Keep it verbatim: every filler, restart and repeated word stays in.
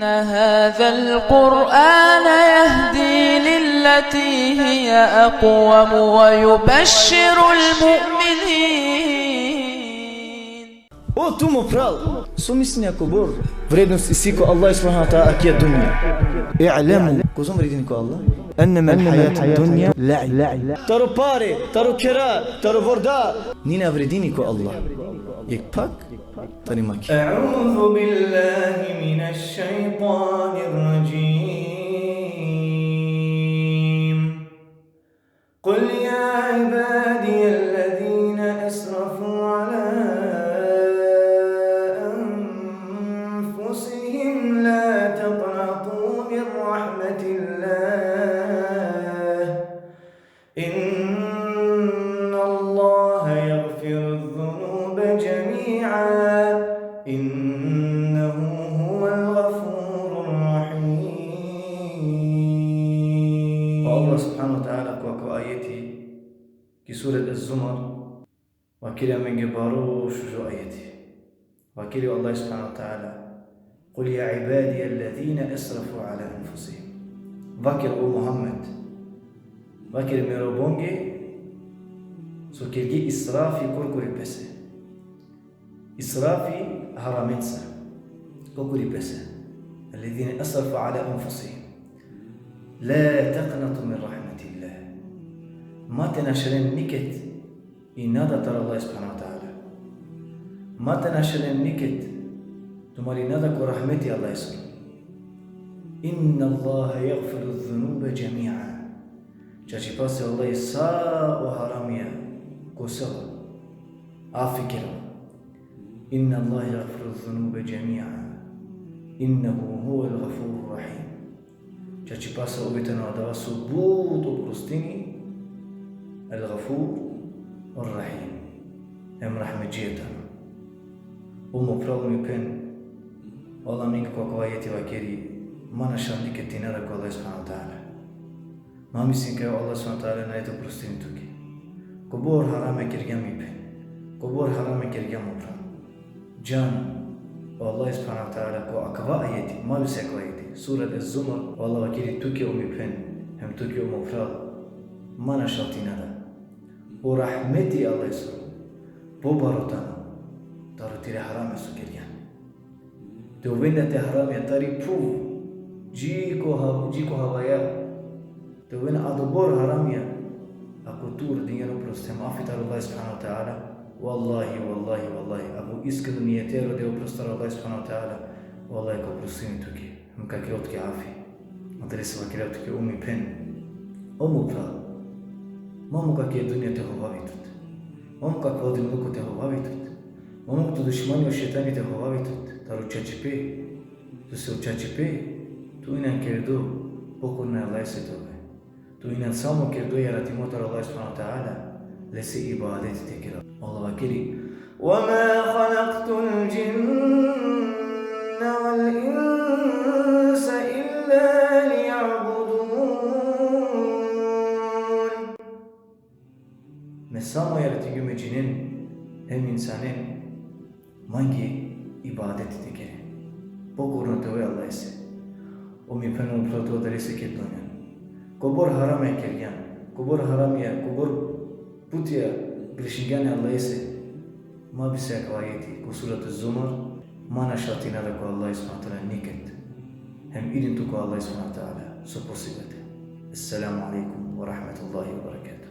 إن هذا القرآن يهدي للتي هي أقوم ويبشر المؤمنين. O tu mo pral, so mislinea kobor vrednost isi ko Allah subhanahu wa ta'ala akija dunja? I'lemu, kozom vredini ko Allah? Ennema l-hajatu dunja la'ib. Taro pare, taro khera, taro vorda, nina vredini ko Allah jekh pak tari makhi. أعوذ بالله من الشيطان الرجيم. قل يا عبادي الذين أسرفوا على أنفسهم لا تقنطوا من رحمة الله إن الله يغفر الذنوب جميعا إنه هو الغفور الرحيم. O Allah subhanahu wa ta'ala ko akava ajeti ki surat Az-Zumar vakeri amenge baro šužo ajeti. Vakeri o Allah subhanahu wa ta'ala: قل يا عبادي الذين أسرفوا على أنفسهم. Vaker, o Muhammed, vaker me robonge so kerge israfi korkori pese. Israfi haramenca korkori pese. الذين أسرفوا على أنفسهم لا تقنطوا من رحمة الله. Ma te našalen niked i nada taro Allah subhanahu wa ta'ala. Ma te našalen niked tumari nada ko rahmeti Allahesoro. إن الله يغفر الذنوب جميعا. Čačipasa o Allah sa o haramija kosela, afi kerela. إن الله يغفر الذنوب جميعا إنه هو الغفور الرحيم. Čačipasa ov tano adava so but oprostini, El-Gafur, Er-Rahim. Hem rahmedžija tano. O mo pral, o mi phen, o Allah amenge ko akava ajeti vakeri: ma našal niked i nada ko Allah subhanahu wa ta'ala. Ma mislin kaj o Allah subhanahu wa ta'ala nane te oprostini tuke. Kobor harame kergjan, mi phen, kobor harame kergjan, mo pral, džan, o Allah subhanahu wa ta'ala ko akava ajeti, ma bisti akava ajeti, surat Az-Zumar, o Allah vakeri tuke, o mi phen, hem tuke, o mo pral, ma našal te i nada. O rahmeti Allahesoro pobaro tano taro tire harame so kergjan. Te oven te haramija tari phuv dži ko hav-, dži ko havaja. Te oven adobor haramija. Ako tu urodingjan oprost hem afi taro Allah subhanahu wa ta'ala, vallahi, vallahi, vallahi, ako iskreno nijeti rodingjan oprost taro Allah subhanahu wa ta'ala, vallahi ka oprostini tuke. Hem ka kerel tuke afi. Adalese vakerava tuke, o mi phen, o mo pral, ma muk akija dunja te hovavi tut. Ma muk akava dunjaluko te hovavi tut. Ma muk to dušmani o šejtani te hovavi tut taro čačipe. Sose o čačipe, tu injan kerdo pokorno e Allahese te ove. Tu injan samo kerdo jaratimo taro Allah subhanahu wa ta'ala, lese ibadeti te kerel. Allah vakeri: وما خلقت الجن والإنس إلا ليعبدون. Me samo jaratingjum e džinen hem insanen mange ibadeti te keren. Pokorno te ove Allahese. O mi phen, o mo pral, tu adalese kerdo injan. Kobor haramija kergjan, kobor haramija, kobor putija grešingjan e Allahese, ma bisti akava ajeti ko surat Az-Zumar, ma našal te i nada ko Allah subhanahu wa ta'ala niked. Hem irin tu ko Allah subhanahu wa ta'ala so posiba te. Esselamu alejkum ve rahmetullahi ve berekatuhu.